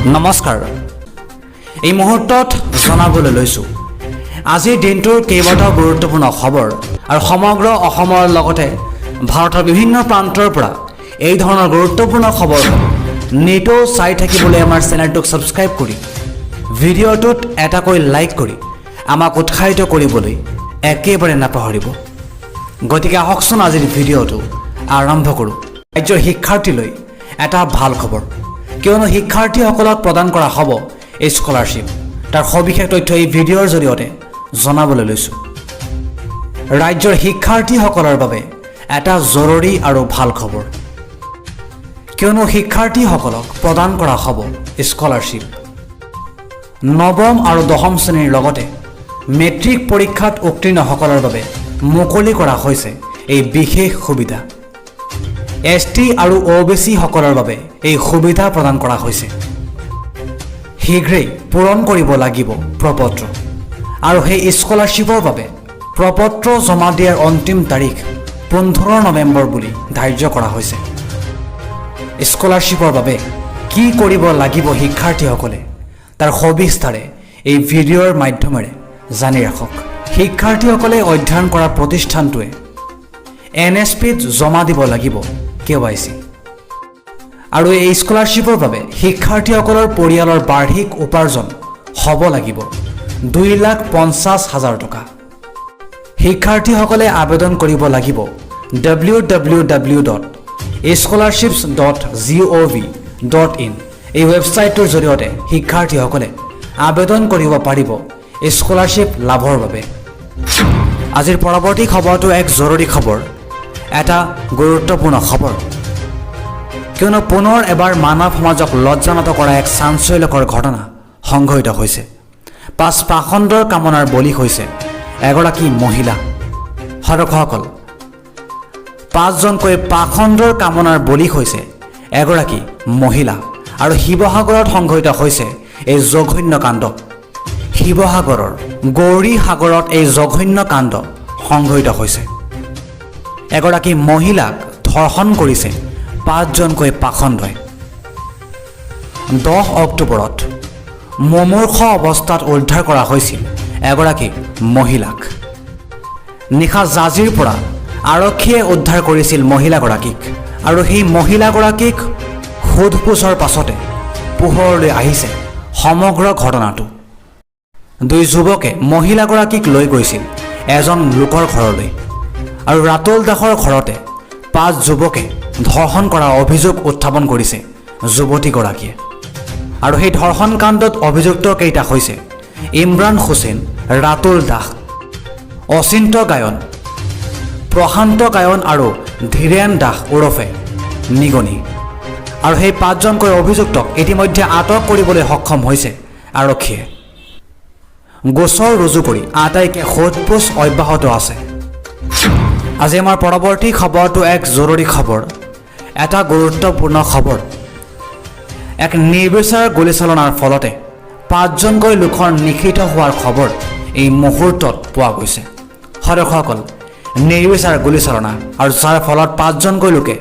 নমস্কাৰ। এই মুহূৰ্তত জনাবলৈ লৈছোঁ আজিৰ দিনটোৰ কেইবাটাও গুৰুত্বপূৰ্ণ খবৰ আৰু সমগ্ৰ অসমৰ লগতে ভাৰতৰ বিভিন্ন প্ৰান্তৰ পৰা এই ধৰণৰ গুৰুত্বপূৰ্ণ খবৰ নিতৌ চাই থাকিবলৈ আমাৰ চেনেলটোক ছাবস্ক্ৰাইব কৰি, ভিডিঅ'টোত এটাকৈ লাইক কৰি আমাক উৎসাহিত কৰিবলৈ একেবাৰে নাপাহৰিব। গতিকে আহকচোন, আজিৰ ভিডিঅ'টো আৰম্ভ কৰোঁ। ৰাজ্যৰ শিক্ষাৰ্থীলৈ এটা ভাল খবৰ, কিয়নো শিক্ষাৰ্থীসকলক প্ৰদান কৰা হ'ব এই স্কলাৰশ্বিপ। তাৰ সবিশেষ তথ্য এই ভিডিঅ'ৰ জৰিয়তে জনাবলৈ লৈছোঁ। ৰাজ্যৰ শিক্ষাৰ্থীসকলৰ বাবে এটা জৰুৰী আৰু ভাল খবৰ, কিয়নো শিক্ষাৰ্থীসকলক প্ৰদান কৰা হ'ব স্কলাৰশ্বিপ। নৱম আৰু দশম শ্ৰেণীৰ লগতে মেট্ৰিক পৰীক্ষাত উত্তীৰ্ণসকলৰ বাবে মুকলি কৰা হৈছে এই বিশেষ সুবিধা। এছ টি আৰু অ' বি চিসকলৰ বাবে এই সুবিধা প্ৰদান কৰা হৈছে। শীঘ্ৰেই পূৰণ কৰিব লাগিব প্ৰপত্ৰ আৰু সেই স্কলাৰশ্বিপৰ বাবে প্ৰপত্ৰ জমা দিয়াৰ অন্তিম তাৰিখ 15 নৱেম্বৰ বুলি ধাৰ্য কৰা হৈছে। স্কলাৰশ্বিপৰ বাবে কি কৰিব লাগিব শিক্ষাৰ্থীসকলে, তাৰ সবিস্তাৰে এই ভিডিঅ'ৰ মাধ্যমেৰে জানি ৰাখক। শিক্ষাৰ্থীসকলে অধ্যয়ন কৰা প্ৰতিষ্ঠানটোৱে এন এছ পিত জমা দিব লাগিব কেৱাইচি আৰু এই স্কলাৰশ্বিপৰ বাবে শিক্ষাৰ্থীসকলৰ পৰিয়ালৰ বাৰ্ষিক উপাৰ্জন হ'ব লাগিব 2,50,000 টকা। শিক্ষাৰ্থীসকলে আবেদন কৰিব লাগিব www.scholarships.gov.in এই ৱেবছাইটটোৰ জৰিয়তে। শিক্ষাৰ্থীসকলে আবেদন কৰিব পাৰিব স্কলাৰশ্বিপ লাভৰ বাবে। আজিৰ পৰৱৰ্তী খবৰটো এক জৰুৰী খবৰ, এটা গুৰুত্বপূৰ্ণ খবৰ, কিয়নো পুনৰ এবাৰ মানৱ সমাজক লজ্জানত কৰা এক চাঞ্চল্যকৰ ঘটনা সংঘটিত হৈছে। পাঁচ পাষণ্ডৰ কামনাৰ বলি হৈছে এগৰাকী মহিলা। সদস্যসকল, পাঁচজনকৈ পাষণ্ডৰ কামনাৰ বলি হৈছে এগৰাকী মহিলা আৰু শিৱসাগৰত সংঘটিত হৈছে এই জঘন্য কাণ্ড। শিৱসাগৰৰ গৌৰীসাগৰত এই জঘন্য কাণ্ড সংঘটিত হৈছে। এগৰাকী মহিলাক ধৰ্ষণ কৰিছে পাঁচজনকৈ পাষণ্ডই। 10 অক্টোবৰত মুমূৰ্ষ অৱস্থাত উদ্ধাৰ কৰা হৈছিল এগৰাকী মহিলাক। নিশা জাঁজীৰ পৰা আৰক্ষীয়ে উদ্ধাৰ কৰিছিল মহিলাগৰাকীক আৰু সেই মহিলাগৰাকীক সোধ পোছৰ পাছতে পোহৰলৈ আহিছে সমগ্ৰ ঘটনাটো। দুই যুৱকে মহিলাগৰাকীক লৈ গৈছিল এজন লোকৰ ঘৰলৈ আৰু ৰাতুল দাসৰ ঘৰতে পাঁচ যুৱকে ধৰ্ষণ কৰাৰ অভিযোগ উত্থাপন কৰিছে যুৱতীগৰাকীয়ে। আৰু সেই ধৰ্ষণ কাণ্ডত অভিযুক্ত কেইটা হৈছে ইমৰান হুছেইন, ৰাতুল দাস, অচিন্ত গায়ন, প্ৰশান্ত গায়ন আৰু ধীৰেণ দাস ওৰফে নিগনি। আৰু সেই পাঁচজনকৈ অভিযুক্তক ইতিমধ্যে আটক কৰিবলৈ সক্ষম হৈছে আৰক্ষীয়ে। গোচৰ ৰুজু কৰি আটাইকে সোধ পোছ অব্যাহত আছে। আজি আমাৰ পৰৱৰ্তী খবৰটো এক জৰুৰী খবৰ, এটা গুৰুত্বপূৰ্ণ খবৰ। এক নিৰ্বিচাৰ গুলীচালনাৰ ফলতে পাঁচজনকৈ লোকৰ নিহত হোৱাৰ খবৰ এই মুহূৰ্তত পোৱা গৈছে। সদস্যসকল, নিৰ্বিচাৰ গুলীচালনা আৰু যাৰ ফলত পাঁচজনকৈ লোকে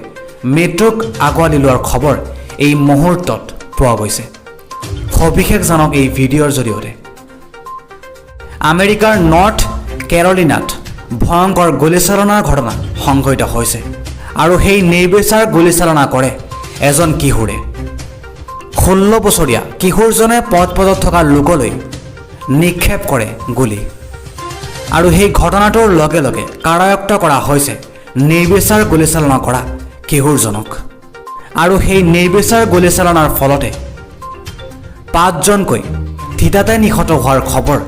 মৃত্যুক আঁকোৱালি লোৱাৰ খবৰ এই মুহূৰ্তত পোৱা গৈছে। সবিশেষ জানক এই ভিডিঅ'ৰ জৰিয়তে। আমেৰিকাৰ নৰ্থ কেৰলিনাত ভয়ংকৰ গুলীচালনাৰ ঘটনা সংঘটিত হৈছে আৰু সেই নিৰ্বিচাৰ গুলীচালনা কৰে এজন কিশোৰে। 16 বছৰীয়া কিশোৰজনে পথ পথত থকা লোকলৈ নিক্ষেপ কৰে গুলী আৰু সেই ঘটনাটোৰ লগে লগে কাৰায়ত্ত কৰা হৈছে নিৰ্বিচাৰ গুলীচালনা কৰা কিশোৰজনক। আৰু সেই নিৰ্বিচাৰ গুলীচালনাৰ ফলতে পাঁচজনকৈ থিতাতে নিহত হোৱাৰ খবৰ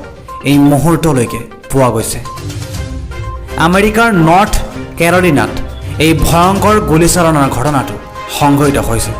এই মুহূৰ্তলৈকে পোৱা গৈছে। আমেৰিকাৰ নৰ্থ কেৰলিনাত এই ভয়ংকৰ গুলীচালনাৰ ঘটনাটো সংঘটিত হৈছে।